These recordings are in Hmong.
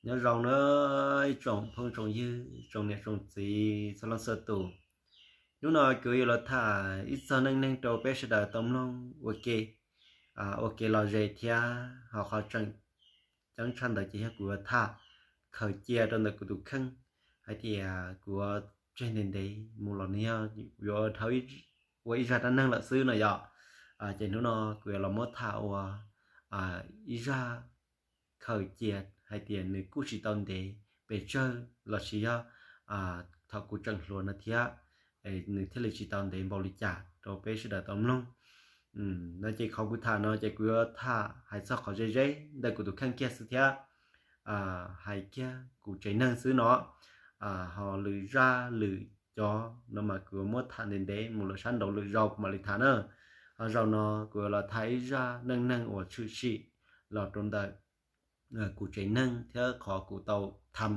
Nyob zoo na ib tsoom phooj tsoom ywg, tsoom niam tsoom txiv txhua leej txhua tus. Hnub no kuv yuav los tham ib txog neej neeg rau peb sawv daws tau mloog ua ke, ua kev lom zem thiab ho qhov tseem ceeb tshaj ntawd ces yog kuv yuav tham khaws cia rau ntawm kuv tus kheej hais tias kuv yuav tseg ntev ntev mus los nws yog yuav dhau ua ib zaj dab neeg lawm xwb no yom. Ces hnub no kuv yuav los muab tham ua ib zaj khaws cia hais tias nws kuj tsis tau ntev pes tsawg los sis yog thaum kuv tseem hluas no thiab, nws thiaj li tsis tau ntev npaum li cas rau peb sawv daws tau mloog. No ces qhov kuv tham no ces kuv yuav tham hais txog qhov ze ze ntawm kuv tus kheej kiag xwb thiab hais kiag kuv tsev neeg xwb no. Ho lwm zaj lwm cov no mas kuv yuav muab tham ntev ntev mus lawm sab nraud lwm zaus kuv mam li tham na. Ho zaum no kuv yuav los tham ib zaj neej neeg uas tshwm sim los rau ntawm kuv tsev neeg thiab qhov kuv tau tham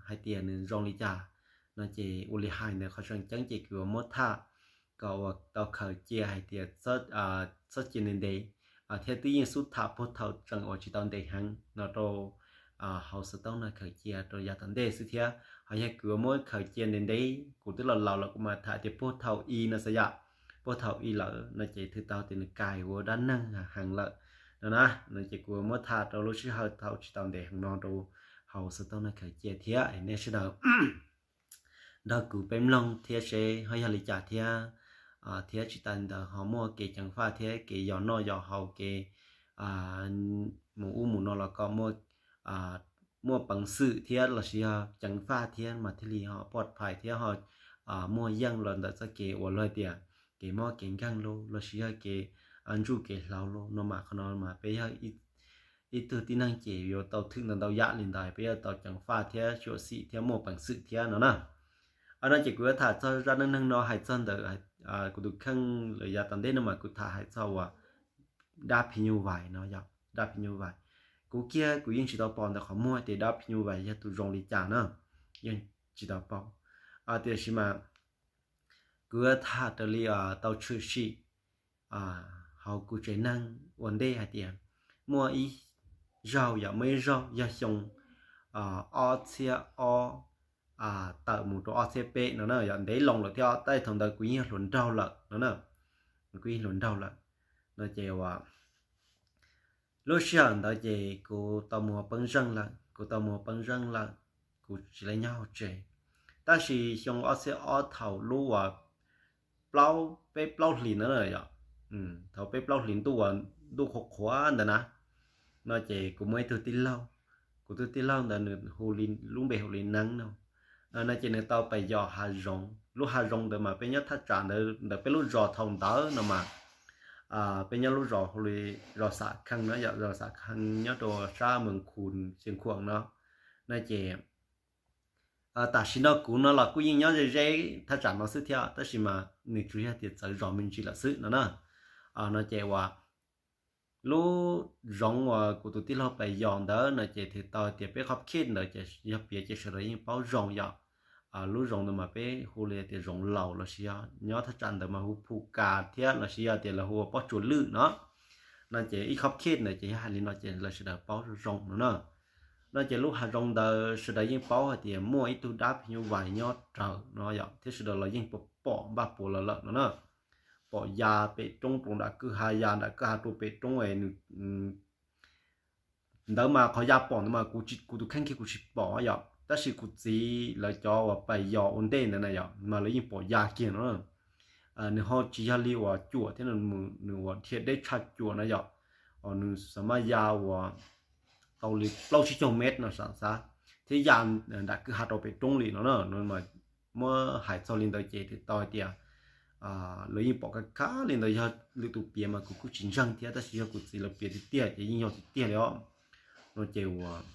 hais tias nws zoo li cas no ces ua li hais ntawd qhov tseem ceeb ces kuv yuav muab tham kom uas tau khaws cia hais tias txhob cia ntev ntev thiab twb yeej xub tham puag thaum tseem uas tsis tau ntev heev no rau hauv xov tooj no khaws cia rau yav tom ntej xwb thiab. Ho yog kuv yuav muab khaws cia ntev ntev kuv twb los laus lawm kuv mam tham tias puag thaum i no xav yam, puag thaum i lawm no ces thwm tau tias nws kais ua dab neeg heev lawm no na. No ces kuv muab tham rau lub sij hawm thaum tsis tau ntev heev no rau hauv xov tooj no khaws cia thiab nej sawv daws nrog kuv peb mloog thiab seb ho yog li cas thiab. Thiab tsis tas ntawd ho muaj kev ceev faj thiab kev yos noj yos haus kev mus ub mus no los kom muaj peev xwm thiab los sis yog ceev faj thiab mas thiaj li ho poj phais thiab ho muaj yeej los ntawm txoj kev uas luag hais tias kev mob kev nkeeg los sis yog kev ntsuj kev hlauv los no mas qhov no mas peb yog ib tug tib neeg ces yuav tau thwm ntau ntau yam li ntawd peb yuav tau ceev faj thiab xyuam xim thiab muaj peev xwm thiab no na. No ces kuv yuav tham txog zaj neej neeg no hais txog ntawm kuv tus kheej lawm yav tom ntej no mas kuv tham hais txog uas dab phim nyuj vais no yog dab phim nyuj vais. Kuv kiag kuv yeej tsis tau pom ntawm qhov muag tias dab phim nyuj vais yog tus zoo li cas na, yeej tsis tau pom. Tiam sis mas kuv yuav tham raws li tau tshwm sim hauv kuv tsev neeg ua ntej hais tias muaj ib zaug yom, muaj ib zaug yog xyoo ob txhiab ob tawm mus rau ob txhiab peb no na, yog ntev loo lawm thiab tab sis thaum ntawd kuv yeej yog hluas nraug lawm no na, kuv yeej hluas nraug lawm. No ces uas lub sij hawm ntawd ces kuv tau mus ua peeb zeej lawm, kuv tau mus ua peeb zeej lawm, kuv tsis tau nyob hauv tsev. Tab sis xyoo ob txhiab ob thaum lub uas plaub, peb plaub hlis ntawd yom, thaum peb plaub hlis ntuj uas ntuj qhuav qhuav ntawd na, no ces kuv muaj ib tug tij laug, kuv tus tij laug ntawd nws hu li, lub npe hu li Neeb no. No ces nws tau pais yos hav zoov, lub hav zoov ntawd mas peb nyob thaj tsam ntawd ntawm peb lub zos thaum ntawd no mas peb nyob lub zos hu li zos Xam Kheej no yom, zos Xam Kheej nyob rau sab Mees Khus Xeev Khuam no. No ces tam sim no kuv no los kuj yeej nyob ze ze thaj tsam no xwb thiab tab sis mas nws tsuas yog tias txawv zos me ntsis lawm xwb no na. No ces uas lub zoov uas kuv tus tij laug pais yos ntawd no ces thwm tau tias peb qhov khej ntawd ces yog piav ces sawv daws yeej paub zoo yom. Lub zoov ntawd mas peb hu li tias zoov laus los sis yog nyob thaj tsam ntawd mas hu Phu Kas thiab los sis yog tias lawv hu ua Pob Tsuas Lwj no. No ces ib qhov khej ntawd ces yog hais li no ces lawv sawv daws paub zoo no na. No ces lub hav zoov ntawd sawv daws yeej paub hais tias muaj ib tug dab phim nyuj vais nyob raws no yom, thiab sawv daws los yeej pom npaj puas los lawm no na. Pom ya pem roob rau nram kwj ha, ya nram kwj ha rau pem roob es nws ntawd mas qhov ya pom ntawd mas kuv, kuv tus kheej kiag kuv tsis pom yom, tab sis kuv txiv lawv cov uas pais yos ua ntej ntawd na yom mas lawv yeej pom ya kiag no. Nws ho tsis yog li uas cuam thiab, nws uas dhia deb tshaj cuam na yom. Nws xav mas ya uas tau li plaub tsib caug mev no xav xav, thiab ya nram kwj ha rau pem roob li no na. Muab hais txog li ntawd ces thwm tau hais tias lawv yeej pom kab kab li ntawd, yog lwm tus piav mas kuv kuj tsis ntseeg thiab, tab sis yog kuv txiv lawv piav tiag tiag ces yeej yog tiag tiag li os. No ces uas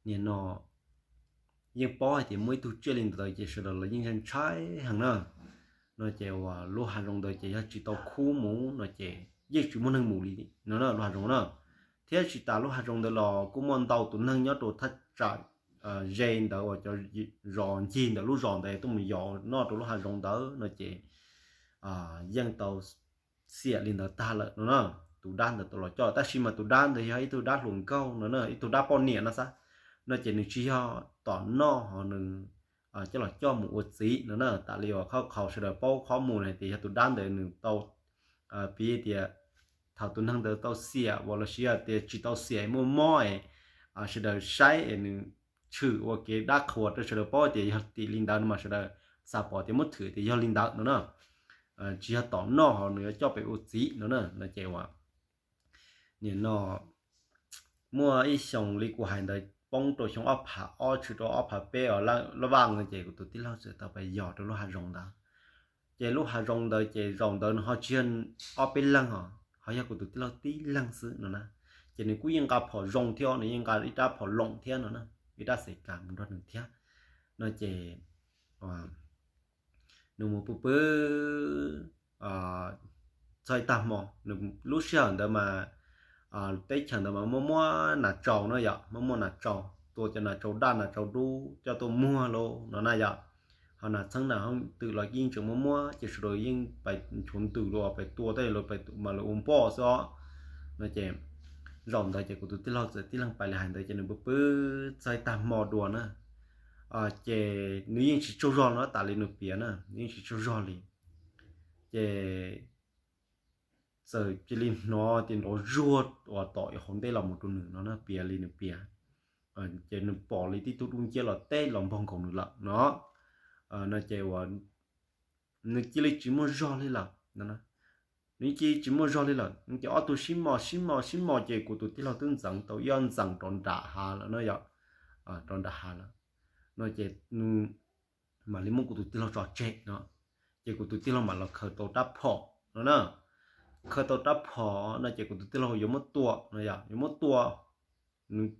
nim no yeej paub hais tias muaj ib tug tsiaj li ntawd ces sawv daws los yeej ntshai heev na. No ces uas lub hav zoov ntawd ces yog tsis tau khub mus no ces yeej tsis muaj neeg mus li no na, lub hav zoov na. Thiab tsis tas lub hav zoov ntawd los kuj muaj ntau tus neeg nyob rau thaj tsam ze ntawd uas cov zos ncig ntawm lub zos ntawd tuaj mus yos noj rau lub hav zoov ntawd no ces yeej tau xiam li ntawd tag lawm no na. tus dab ntawd tau los coj, tab sis mas tus dab ntawd yog ib tug dab hluas nkauj no na, ib tug dab poj niam no xwb, no ces nws tsis yog tom noj ho nws coj los coj mus ua txiv no na. Tas li uas qhov qhaus sawv daws paub qhov mus hais tias yog tus dab ntawd nws tau piv tias thaum tus neeg ntawd tau xiam uas los sis tias tsis tau xiam muaj mob es sawv daws saib es nws tshwm ua kev dab qhuas rau sawv daws paub tias yog tim li ntawd no mas sawv daws xav pom tias muab thwm tias yog li ntawd no na. Tsis yog tom noj ho nws yuav coj pem ua txiv no na, no ces uas nim no muaj ib xyoo li kuv hais ntawd poob rau xyoo ob phav ob tshwm rau ob phav peb os, laj vaj no ces kuv tus tij laug txawm tau pais yos rau lub hav zoov ntawd. Ces lub hav zoov ntawd ces zaum ntawd nws ho tsis yog ob peb leeg os, ho yog kuv tus tij laug tib leeg xwb no na. Ces nws kuj yeej nqa phom zoo thiab, nws yeej nqa ib rab phom loom thiab no na, ib rab xes kas mus nrog nws thiab no ces nws mus pw pw txog ib tag hmo, lub sij hawm ntawd mas teb chaws ntawd mas muaj muaj nas tsaus no yom, muaj muaj nas tsaus, tua cov nas tsaus daj nas tsaus dub coj tuaj muag lauj no na yom. Ho nas txheeb nas hooj twm los yeej tseem muaj muab ces sawv daws yeej pais nchuav ntws los pais tua tej los pais mas lawv ua npoj xwb os. No ces zaum ntawd ces kuv tus tij laug txawm tib leeg pais li hais ntawd ces nws pw pw txog ib tag hmo dua na, ces nws yeej tsis tsaug zog no tas li nws piav na, nws yeej tsis tsaug zog li. Ces txawm cia li hnov tias nrov zuag uas tom hauv ntej los mus rau nws no na, piav li nws piav. Ces nws pom li tib tug dub nciab los teb los npog nkaus nws lawm no. No ces uas nws cia li tsis muaj zog li lawm, nws cia li tsis muaj zog li lawm, ces ob tug sib mos sib mos sib mos ces kuv tus tij laug twb ntxeev tau ib ob ntxees rov nram hav lawm no yom, rov nram hav lawm. No ces nws mam li muab kuv tus tij laug tso tseg no, ces kuv tus tij laug mam los khaws tau rab phom no na. Khaws tau rab phom no ces kuv tus tij laug yuav muab tua no yom, yuav muab tua.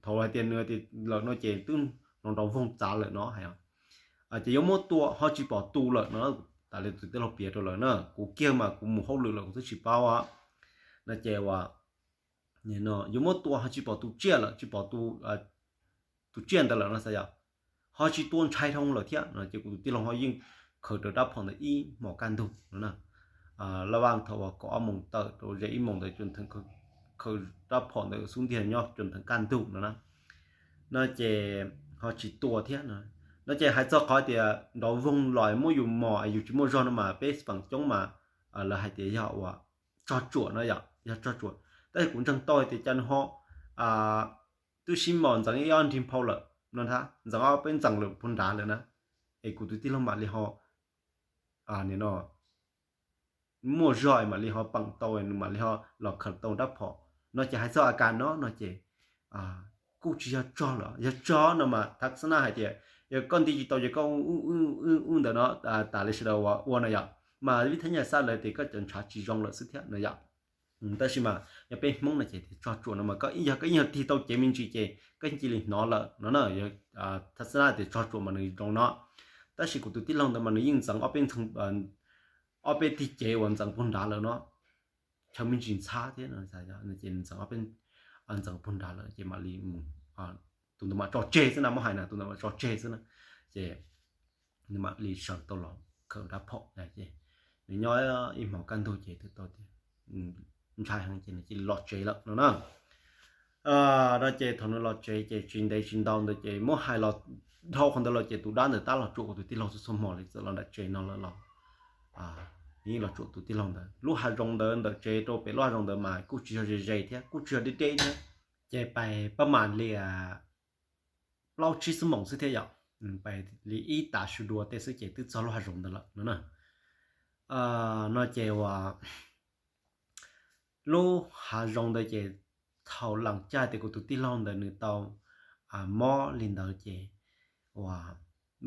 Thaum hais tias nws tias lawm no ces twb nrov nrov voog txav lawm no hais, ces yuav muab tua ho tsis pom tus lawm no. Tas li tus tij laug piav rau lawm na, kuv kiag mas kuv mus hauj lwm lawm kuv twb tsis paub no ces uas yuav muab tua ho tsis pom tus tsiaj lawm, tsis pom tus tsiaj ntawd lawm no xav yom, ho tsis tua ntshai dhau lawm thiab no ces kuv tus tij laug ho yeej khaws rawv rab phom ntawd ib hmos kaj ntug no na. Laj vaj thaum uas kaum ob moos tawm rau ze ib moos ntawd khaws rab phom ntawd xub ntiag nyob tsuas ntheev kaj ntug no na. No ces ho tsis tua thiab no. No ces hais txog qhov tias nrov voog los muab yus mos yus tsis muaj zog no mas peb feem coob mas lawv hais tias yog uas tsog tsuam no yom, yog tsog tsuam. Tab sis kuv ntseeg tau hais tias cas nws ho twb sib mos ntxeev ib ob nrig phau lawm no, ntxeev ob peb ntxees lawm puag nrad lawm na, es kuv tus tij laug mam li ho nim no muaj zog es mam li ho peem tau, nws mam li ho los khaws tau rab phom no ces hais txog a kas no no ces kuj tsis yog tsog lawm, yog tsog no mas thav xab nab hais tias yog koj nti tsis tau ces koj u ntawm no tas li sawv daws ua no yom, mas vib thab nyaj xab lawv tias koj cov ntshav tsis zoo lawm xwb thiab no yom. Tab sis mas yog peb Hmoob no ces tias tsog tsuam no mas koj yog koj yeej yog tig tau cev me ntsis ces koj cia li hnov lawm no na. Yog thav xab nab tias tsog tsuam mas nws zoo no, tab sis kuv tus tij laug ntawd mas nws yeej ntxeev ob peb tig cev uas ntxeev puag nrad lawm no, chaw me ntsis ntxhab thiab no ces nws ntxeev ob peb ntxeev puag nrad lawm ces mam li mus, tus ntawd mam tso tseg xwb na, muab hais na tus ntawd mam tso tseg xwb na, ces nws mam li sawv tau los khaws rab phom ces nws nyob ib hmos kaj ntug ces tau tias ntshai heev ces nws cia li los tsev lawm no na. No ces thaum nws los tsev ces tsis ntev tsis ntau ntawd ces muab hais los dhau qhov ntawd los ces tus dab ntawd tab los tsuam kuv tus tij laug txhua txhua hmo li, txawm los nram tsev no lawm los yeej los tsuam tus tij laug ntawd. Lub hav zoov ntawd ntawm tsev rau pem lub hav zoov ntawd mas kuj tsis yog ze ze thiab kuj tsis yog deb deb thiab, ces pais pab mam li plaub tsib xuab moos xwb thiab yom, pais li ib tav su dua tej xwb ces twb txog lub hav zoov ntawd lawm no na. No ces uas lub hav zoov ntawd ces thaum lees caij tias kuv tus tij laug ntawd nws tau mob li ntawd ces uas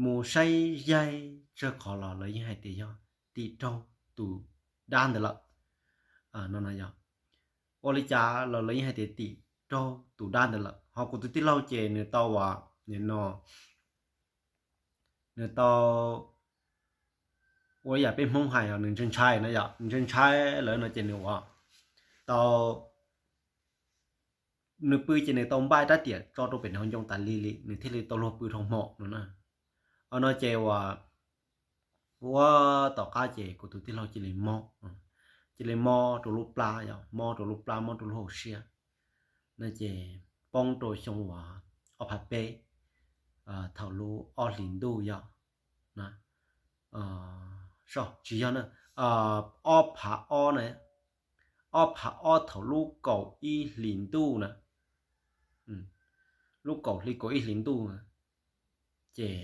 mus saib yaig tsawg qhov los lawv yeej hais tias yog tim raug tus dab ntawd lawm no na yom. Ua li cas los lawv yeej hais tias tim raug tus dab ntawd lawm, ho kuv tus tij laug ces nws tau uas nim no nws tau ua ib yam peb Hmoob hais os, nws ntshai ntshai no yom, ntshai ntshai lawm no ces nws ua tau, nws pw ces nws tau npaj rab riam tso rau pem nws hauv ncoo tas li li nws thiaj li tau luag pw dhau hmo no na. No ces uas ua tom qab ces kuv tus tij laug cia li mob, cia li mob rau lub plab, yog mob rau lub plab, mob rau lub hauv siab. No ces poob rau xyoo uas ob phav peb, thaum lub ob hlis ntuj yog, tsis yog na, ob phav ob na, ob phav ob thaum lub kaum ib hlis ntuj na, lub kaum hli kaum ib hlis ntuj na, ces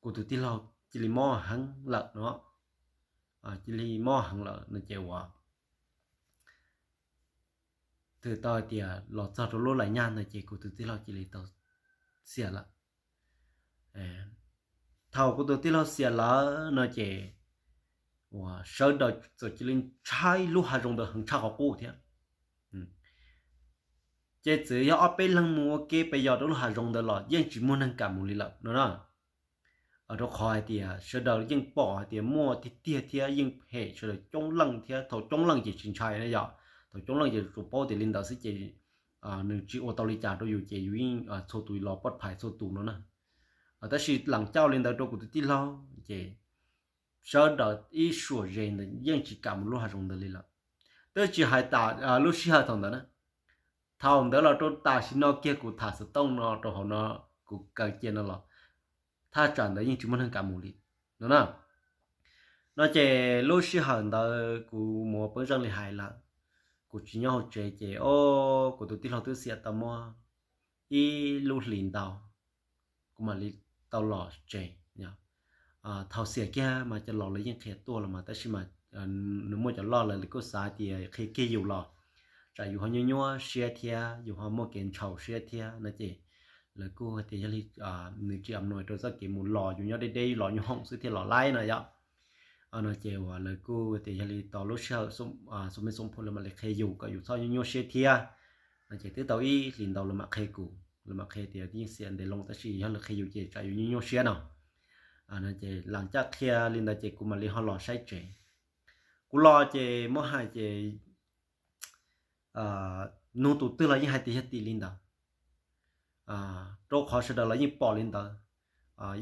kuv tus tij laug cia li mob heev lawm no, cia li mob heev lawm no ces uas twb tau hais tias los txog rau lub lais nyaj no ces kuv tus tij laug cia li tau xiam lawm. Thaum kuv tus tij laug xiam lawm no ces uas sawv daws txawm cia li ntshai lub hav zoov ntawd heev tshaj qhov qub thiab. Ces txawm yog ob peb leeg mus ua ke pes yos rau lub hav zoov ntawd los yeej tsis muaj neeg kam mus li lawm no na. Rau qhov hais tias sawv daws yeej pom hais tias muaj tiag tiag thiab yeej phem sawv daws coob leej thiab. Thaum coob leej ces tsis ntshai na yom, thaum coob leej ces tsuas paub tias li ntawd xwb ces nws tsis ua tau li cas rau yus ces yus yeej txhua tus los poj phais txhua tus no na. Tab sis lam cauj li ntawd rau kuv tus tij laug ces sawv daws ib suam ze ntawd yeej tsis kam mus lub hav zoov ntawd li lawm. Twb tsis hais tas lub sij hawm thaum ntawd na, thaum ntawd los rau tam sim no kiag kuv tham xov tooj no rau hauv no, kuv kaw cia no los thaj tsam ntawd yeej tsis muaj neeg kam mus li no na. No ces lub sij hawm ntawd kuv mus ua pej xeem li hais lawm, kuv tsis nyob hauv tsev ces o, kuv tus tij laug twb xiam tau muaj ib lub hlis ntau, kuv mam li tau los tsev. Thaum xiam kiag mas cov laus lawv yeej qhia tuaj los mas tab sis mas nws muaj cov loj lawv kuj xav tias qhia kiag yus los tsam yus ho nyuaj nyuaj siab thiab yus ho muaj kev ntshaus siab thiab no ces lawv kuj tias yog li nws tsis am nuis rau txoj kev mus los, yus nyob deb deb los nyuag hoom xwb thiaj los laib no yom. No ces uas lawv kuj tias yog li tau lub sij hawm xu me xoo phu lawv mam li qhia yus kom yus txhob nyuaj nyuaj siab thiab no ces twb tau ib hlis ntau lawv mam qhia kuv, lawv mam qhia tias yeej xiam ntev loo tab sis yog lawv qhia yus ces tsam yus nyuaj nyuaj siab no. No ces lam caj qhia li ntawd ces kuv mam li ho los saib tsev. Kuv los ces muab hais ces nug tus twg los yeej hais tias yog tim li ntawd, rau qhov sawv daws los yeej pom li ntawd,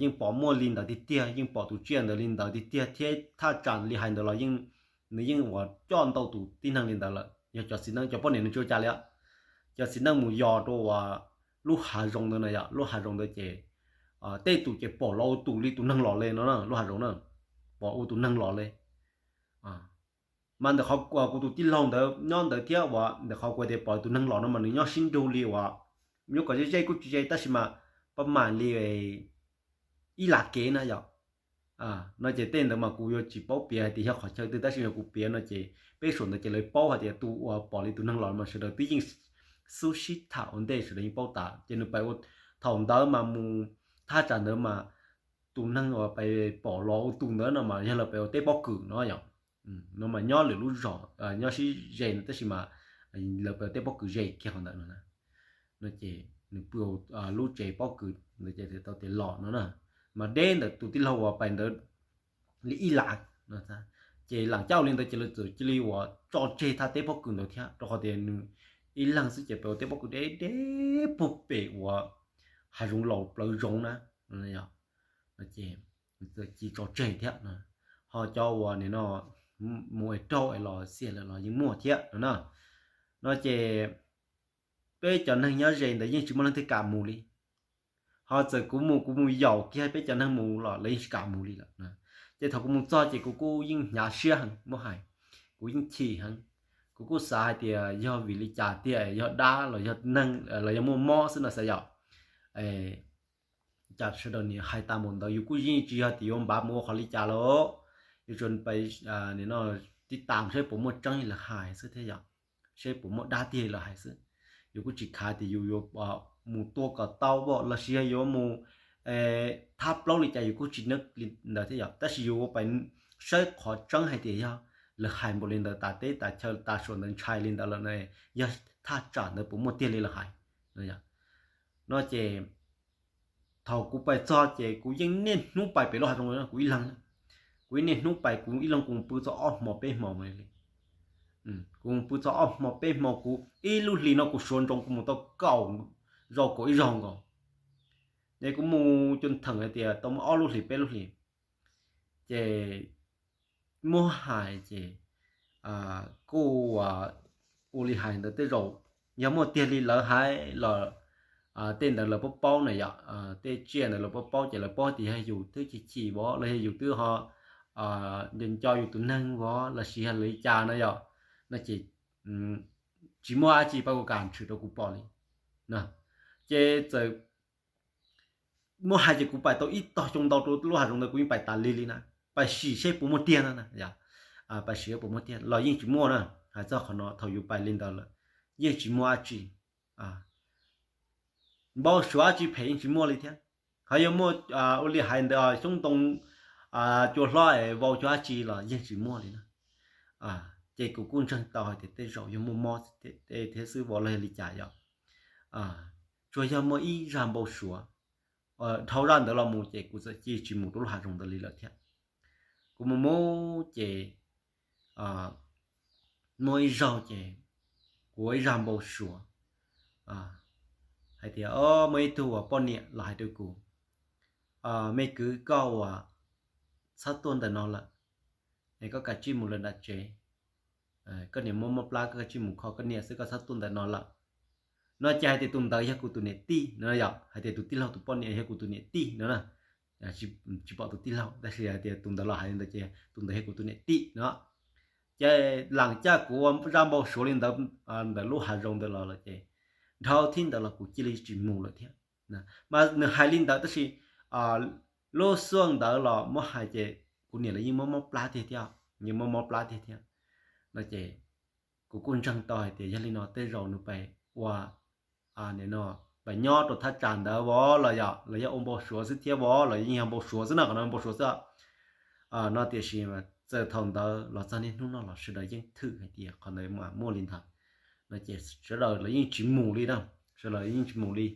yeej pom muaj li ntawd tiag tiag, yeej pom tus tsiaj ntawd li ntawd tiag tiag thiab thaj tsam li hais ntawd los yeej, nws yeej uas coj ntau tus tib neeg li ntawd lawm. Yog cov txiv neej, cov poj niam nws tsis ua cas li, cov txiv neej mus yos rau uas lub hav zoov ntawd na yom, lub hav zoov ntawd ces tej tus ces pom los ua tus li tus neeg los li no na, lub hav zoov na, pom ua tus neeg los li. Mas ntawm qhov kuv tus tij laug ntawd nyob ntawd thiab uas ntawm qhov kuv tias pom tus neeg los no mas nws nyob sib nrug li uas yuav kom ze ze kuj tsis ze tab sis mas pab mam li ib lam kev na yom. No ces tej ntawd mas kuv yuav tsis paub piav hais tias yog qhov chaw twg tab sis yog kuv piav no ces peb suam ntawd ces lawv paub hais tias tus uas pom li tus neeg los mas sawv daws twb yeej xub sib tham ua ntej sawv daws yeej paub tas ces nws pais ua, thaum ntawd mas mus thaj tsam ntawd mas tus neeg uas pais pom los ua tus ntawd no mas yog lawv pais ua teb pob kws no yom. No mas nyob lwm lub zos nyob sib ze ntawd tab sis mas lawv pais ua teb pob kws ze kiag qhov ntawd no na. No ces nws pw lub tsev pob kws ntawd ces tau tias los no na, mas deb ntawm tus tij laug uas pais ntawd li ib lam. Ces lam cauj li ntawd ces lawv txawm cia li uas tso tseg thaj teb pob kws ntawd thiab rau qhov tias nws ib leeg xwb ces pais ua teb pob kws deb deb puag pem uas hav zoov laus plawv zoov na. Ces nws txawm cia tso tseg thiab. Ho cov uas nim no mus es raug es los xiam lawm los yeej muaj thiab no na. No ces peb cov neeg nyob ze ntawd yeej tsis muaj leej twg kam mus li. Ho txawm kuv mus, kuv mus yaum kiag peb cov neeg mus los lawv yeej tsis kam mus li lawm. Ces thaum kuv mus txog ces kuv kuj yeej hnyav siab heev muab hais, kuv yeej chim heev. Kuv kuj xav hais tias yog vim li cas tiag, yog dab los yog neeg los yog muaj mob xwb no xav yom. Cas sawv daws niaj hais tas mus ntawd yus kuj yeej tsis yog tias yuav npav mus ua qhov li cas lawm, yuav tsum pais nim no tib tas saib puas muaj tseeb li lawv hais xwb thiab yom, saib puas muaj dab tiag li lawv hais xwb. Yus kuj tsis khav tias yus yuav mus tua kom tau los sis yog yuav mus thab plaub li cas yus kuj tsis neb li ntawd thiab yom, tab sis yus ua pais saib qhov tseeb hais tias yog lawv hais npaum li ntawd tas teb tas chaw tas suam ntawd ntshai li ntawd lawm na, yog thaj tsam ntawd puas muaj tiag li lawv hais no ces thaum kuv pais txog ces kuv yeej niaj hnub pais pem lub hav zoov no kuv ib leeg. Kuv niaj hnub pais kuv ib leeg kuv mus pw txog ob hmo peb hmo li. Kuv mus pw txog ob hmo peb hmo kuv ib lub hlis no kuv suav ntsoov kuv mus tau kaum zaus kaum ib zaug nkaus. Ces kuv mus cuag theem hais tias tau muaj ob lub hlis peb lub hlis. Ces muab hais ces kuj ua li hais ntawd tej zaum yog muaj tiag li lawv hais los tej ntawd lawv paub paub na yom, tej tsiaj ntawd lawv paub paub ces lawv paub tias yog yus twb chim chim vov los yog yus twb ho nco nco yus tus neeg vov los sis yog li cas na yom, no ces tsis muaj dab tsi pab kuv kam tshwm rau kuv pom li. Ces txawm muab hais ces kuv pais tau ib tog xyoo ntau rau lub hav zoov ntawd kuv yeej pais tas li li na, pais sim seb puas muaj tiag no na, pais sim seb puas muaj tiag los yeej tsis muaj na. Hais txog qhov no thaum yus pais li ntawd lawm yeej tsis muaj dab tsi, npau suav dab tsi phem yeej tsis muaj li thiab. Ho yog muaj ua li hais ntawd xyoob ntoo cua hlob es vau cua dab tsi los yeej tsis muaj li na. Ces kuv kuj ntseeg tau hais tias tej zaum yog muaj mob thiab xwb vov los yog li cas yom. Tsuas yog muaj ib zaj npau suav, dhau zaj ntawd los mus ces kuv txawm cia tsis mus rau lub hav zoov ntawd li lawm thiab. Kuv mus mus ces muaj ib zaug ces kuv ua ib zaj npau suav hais tias muaj ib tug uas poj niam los hais rau kuv, me kwv, koj uas txhob tuaj ntawm no lawm, es koj kav tsij mus lawm nram tsev. Koj niam mob mob plab, koj kav tsij mus kho koj niam xwb, koj txhob tuaj ntawm no lawm. No ces hais tias tus ntawd yog kuv tus niam tij no yom, hais tias tus tij laug tus poj niam yog kuv tus niam tij no na. Tsis pom tus tij laug tab sis hais tias tus ntawd los hais li ntawd ces tus ntawd yog kuv tus niam tij no. Ces lam caj kuv ua zaj npau suav li ntawd ntawm lub hav zoov ntawd los lawm ces dhau thib ntawd los kuv cia li tsis mus lawm thiab. Mas nws hais li ntawd tab sis lub xuaj ntawd los muab hais ces kuv niam lawv yeej mob mob plab tiag thiab, yeej mob mob plab tiag thiab. No ces kuv kuj ntseeg tau hais tias yog li no tej zaum nws pais ua no pais nyob rau thaj tsam ntawd vov los yog, los yog ua npau suav xwb thiab vov los yeej yog npau suav xwb na, qhov no npau suav xwb. No tiam sis txawm thaum ntawd los txog niaj hnub no los sawv daws yeej thwm hais tias qhov ntawd mas muaj li ntawd. No ces sawv daws los yeej tsis mus li na, sawv daws yeej tsis mus li.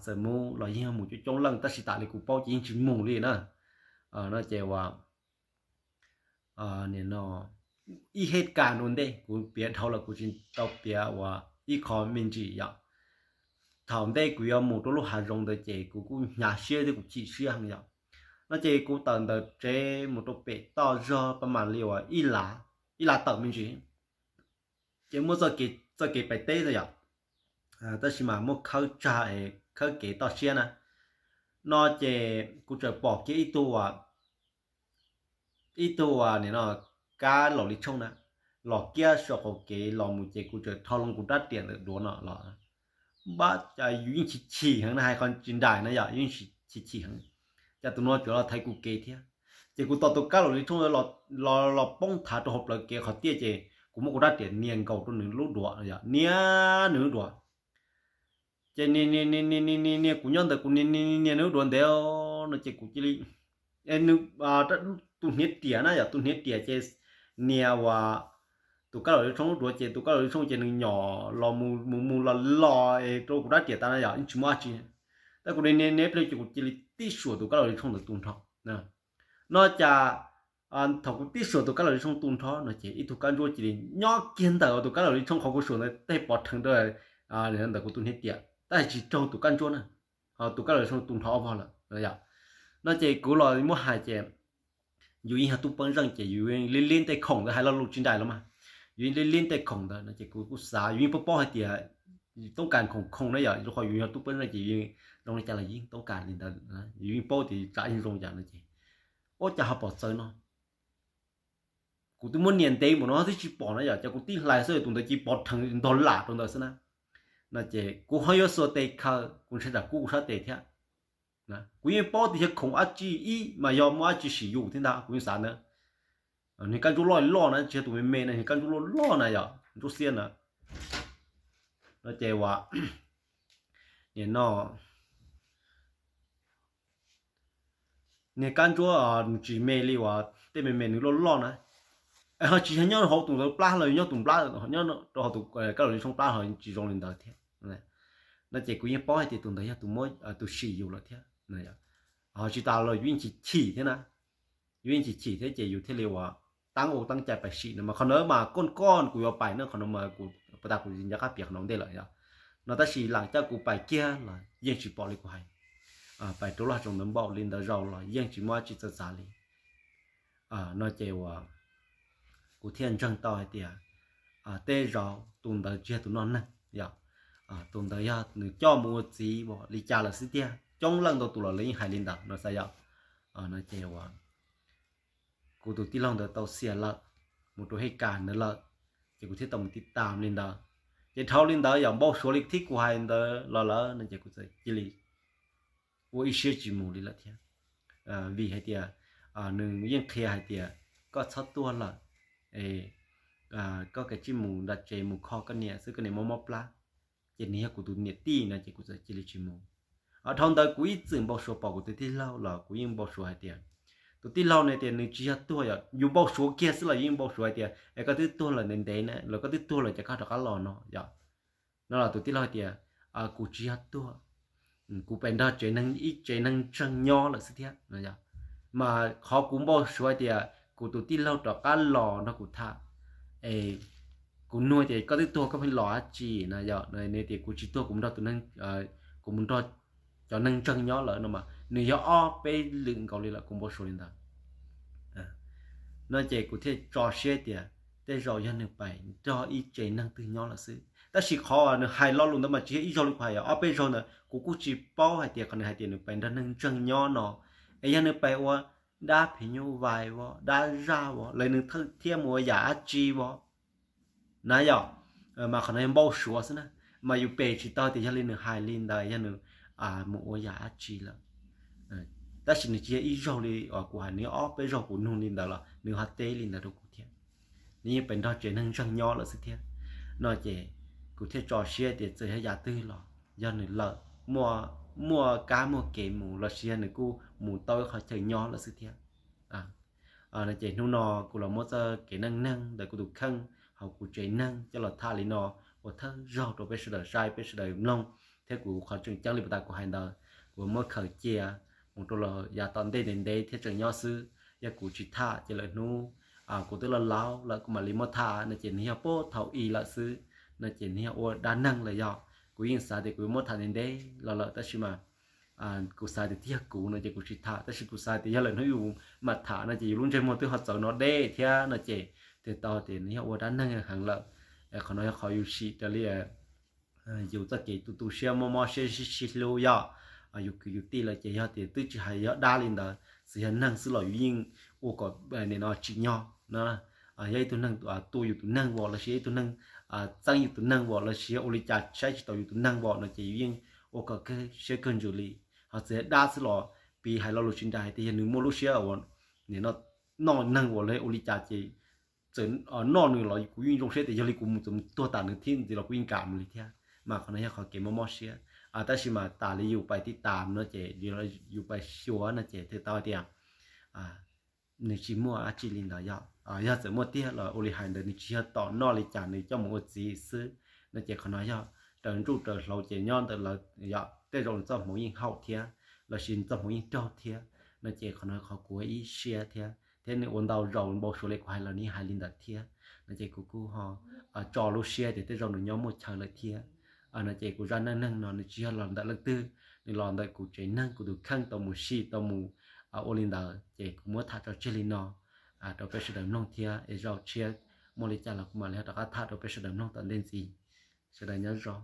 Txawm mus los yeej yog mus coob coob leej tab sis tas li kuv paub ces yeej tsis mus li na. No ces ua nim no ib hej kas ua ntej kuv piav dhau los kuv tsis tau piav ua ib qho me ntsis yom. Thaum ntej kuv yuav mus rau lub hav zoov ntawd ces kuv kuj hnyav siab thiab kuv chim siab heev yom. No ces kuv tawm ntawm tsev mus rau pem toj zog pab mam li uas ib lav, ib lav tawm me ntsis, ces muaj txoj kev pais teb xwb yom, tab sis mas muaj khawb tsag es khawb kev toj siab na. No ces kuv txawm pom kiag ib tug ib tug nim no kab laum li tshooj na, los kiag saum qaum kev los mus ces kuv txawm rho loo kuv rab riam ntawm duav no los, npab cas yus yeej chim chim heev na, hais qhov tsis nraim na yom, yeej chim chim heev, cas tus no tseem los thaiv kuv kev thiab. Ces kuv tos tus kab laum li tshooj los poob thav rau hauv plawv kev qhov tiaj ces kuv muab kuv rab riam nias nkaus rau nws lub duav, nias nws lub duav. Ces nias nias nias nias nias nias kuv nyob ntawd kuv nias nias nias nws lub duav ntev no ces kuv cia li, tus hniav riam na yom, tus hniav riam ces nias uas tus kab laum li tshooj lub duav ces tus kab laum li tshooj ces nws nyom los mus mus los los es rau kuv rab riam tas na yom, yeej tsis muaj dab tsi. Tab kuv nias nias nias pliag ces kuv cia li tib suam tus kab laum li tshooj ntawd tu nrho. No cas thaum kuv tib suam tus kab laum li tshooj tu nrho no ces ib tug kab ntsuab cia li nyob kiag ntawm tus kab laum li tshooj qhov kuv suam ntawd tej pov rheev rau ntawm kuv tus hniav riam tab sis tsis raug tus kab ntsuab na, ho tus kab laum li tshooj tu nrho ob vog lawm. No ces kuv los muab hais ces yus yeej yog tub peeb zeej ces yus li li tej khoom ntawd, hais lo lus tsis nraim los mas, yus yeej li li tej khoom ntawd no ces kuv kuj xav, yus yeej paub paub hais tias toob kas khoom khoom na yom, rau qhov yus yog tub peeb zeej ces yus zoo li cas los yeej toob kas li ntawd, yus yeej paub tias tsam yeej zoo cas no ces ua cas ho pom txawv no. Kuv twb muab nias ntev mus no twb tsis pom na yom, ces kuv tib hlais xwb tus ntawd cia li pov rheev ntog lam rau ntawd xwb na. No ces kuv ho yuav xuas tes khaws, kuv ntshai tsam kub kuv sab tes thiab. Kuv yeej paub tias yog khoom dab tsi ib mas yog muaj dab tsi sim yus thiab ntag, kuv yeej xav ntawd. Niag kab ntsuab loj loj na, tsis yog tus me me na, niag kab ntsuab loj loj na yom, ntsuab xiab na. No ces ua nim no niag kab ntsuab nws tsis me li uas tej me me nws loj loj na, ho tsis yog nyob hauv tus ntawd plab los nyob tus plab, nyob rau hauv tus kab laum li tshooj plab ho tsis zoo li ntawd thiab. No ces kuv yeej paub hais tias tus ntawd yog tus muab tus sim yus lawm thiab. Ho tsis tas los yus yeej chim chim thiab na, yus yeej chim chim thiab ces yus thiaj li uas teeb ua teeb cai pais sim no mas qhov ntawd mas koj koj kuv yuav pais no, qhov no mas kuv puas tas kuv nco qab piav qhov no ntej lawm yom. No tab sis lam coj kuv pais kiag los yeej tsis pom li kuv hais, pais rau lub hav zoov ntawd npaum li ntawd zaus los yeej tsis muaj dab tsi txawv txav li. No ces uas Kuv thiaj ntseeg tau hais tias tej zaum tus ntawd tsis yog tus noj neeg, yog tus ntawd yog nws coj mus ua txiv li cas lawm xwb tiag. Coob leej ntau tus los lawv yeej hais li ntawd no xav yom. No ces kuv tus tij laug ntawd tau xiam lawm, mus rau hej kas ntawd lawm, ces kuv thiaj tau mus tiv tas li ntawd. Ces dhau li ntawd yog npau suav li thiab kuv hais ntawd los lawm no ces kuv txawm cia li ua ib siab tsis mus li lawm thiab. Vim hais tias nws yeej qhia hais tias koj txhob tuag lawm, koj kav tsij mus nram tsev mus kho koj niam xwb, koj niam mob mob plab. Ces nws yog kuv tus niam tij no ces kuv txawm cia li tsis mus. Dhau ntawd kuv ib txwm npau suav pom kuv tus tij laug los kuv yeej npau suav hais tias tus tij laug no tias nws tsis yog tuag, yog yus npau suav kiag xwb los yeej npau suav hais tias es koj twb tuag lawm ntev ntev na, los koj twb tuag lawm ces koj rov qab los no yom. No los tus tij laug hais tias kuv tsis yog tuag, kuv pem nrog tsev neeg, ib tsev neeg ntseeg nyob lawm xwb thiab. Mas qhov kuv npau suav hais tias kuv tus tij laug rov qab los nrog kuv tham es kuv nug tias koj twb tuag koj pheej los dab tsi na yom, nws tias kuv tsis tuag, kuv mus nrog tus neeg, kuv mus nrog cov neeg ntseeg nyob lawm no mas nws yog ob peb lwm nkaus li lawm, kuv npau suav li ntawd. No ces kuv thiaj tso siab tias tej zaum yog nws pem nrog ib tsev neeg twg nyob lawm xwb. Tab sis qhov nws hais lo lus ntawd mas tsis yog ib zaug li kuv hais, ob peb zaug ntawd kuv kuj tsis paub hais tias qhov nws hais tias nws pem nrog neeg ntseeg nyob no es yog nws pem ua dab phim nyuj vais as, dab zaj as, los nws thawj thiab mus ua yam dab tsi as na yom. Mas qhov no yog npau suav xwb na, mas yus pem tsis tau tias yog li nws hais li ntawd yog nws mus ua yam dab tsi lawm. Tab sis nws tsis yog ib zaug li uas kuv hais, nws ob peb zaug kuv nug li ntawd los nws ho teb li ntawd rau kuv thiab. Nws yeej pem nrog tsev neeg ntseeg nyob lawm xwb thiab. No ces kuv thiaj tso siab tias txawm yog yam twg los yog nws lawm, muaj kab muaj kev mus los sis yog nws kuj mus tau ib qhov chaw nyob lawm xwb thiab. No ces hnub no kuv los muab txoj kev neej neeg ntawm kuv tus kheej hauv kuv tsev neeg coj los tham li no ua thawj zaug rau peb sawv daws saib, peb sawv daws mloog, thiab kuv qhov tseem ceeb li puas tas kuv hais ntawd, kuv muab khaws cia mus rau los yav tom ntej ntev ntev thiab tseem nyob xwb. Yog kuv tsis tham ces lawm hnub kuv twb laus laus lawm kuv mam li muab tham no ces nws yog puag thaum i lawm xwb, no ces nws yog ua dab neeg lawm yog. Kuv yeej xav tias kuv yuav muab tham ntev ntev los lawm tab sis mas kuv xav tias twb yog kuv no ces kuv tsis tham, tab sis kuv xav tias yog lawm hnub yus mam tham no ces yus lub ntsej muag twb ho txawv no deb thiab no ces thiaj tau tias nws yog ua dab neeg heev lawm. Qhov no yog qhov yus sim raws li yus txoj kev tu tu siab mob mob siab sib hlub yog yus kwv yus tij lawm ces yog tias twb tsis hais yog dab li ntawd, txawm yog neeg xwb los yus yeej ua kom nim no tsim nyog na. Yog ib tug neeg tua yus tus neeg as los sis ib tug neeg txeeb yus tus neeg as los sis yog ua li cas saib tsis taus yus tus neeg as no ces yus yeej ua kom kawg siab kawg ntsws li. Ho txawm yog dab xwb los piv hais lo lus tsis nra hais tias yog nws muaj lub siab uas nim no noj neeg as los ua li cas ces txawm noj nws los kuv yeej zoo siab tias yog li kuv mus txawm mus tuag tas nws thiab ntxiv los kuv yeej kam mus li thiab. Mas qhov no yog qhov kev mob mob siab. Tab sis mas tas li yus pais tib tas no ces yus pais xyuas no ces thiaj tau tias nws tsis muaj dab tsi li ntawd yog. Yog txawm muaj tiag los ua li hais ntawd nws tsis yog tom noj li cas nws coj mus ua txiv xwb. No ces qhov no yog raws ntuj raws hlau ces nyob ntawm lawv yog tej zaum nws txoj hmoov yeej haum thiab los sis nws txoj hmoov yeej raug thiab. No ces qhov no qhov kuv ib siab thiab, thiab nws ua ntau zaus npau suav li kuv hais los nws yeej hais li ntawd thiab. No ces kuv kuj ho tso lub siab tias tej zaum nws nyob muaj chaw lawm thiab. No ces kuv zaj neej neeg no nws tsis yog los ntawm leej twg, nws los ntawm kuv tsev neeg kuv tus kheej tau mus sim tau mus ua li ntawd ces kuv muab tham tso tseg li no rau peb sawv daws mloog thiab es zaum tshiab muaj li cas los kuv mam li rov qab tham rau peb sawv daws mloog tom ntej ntxiv. Sawv daws nyob zoo.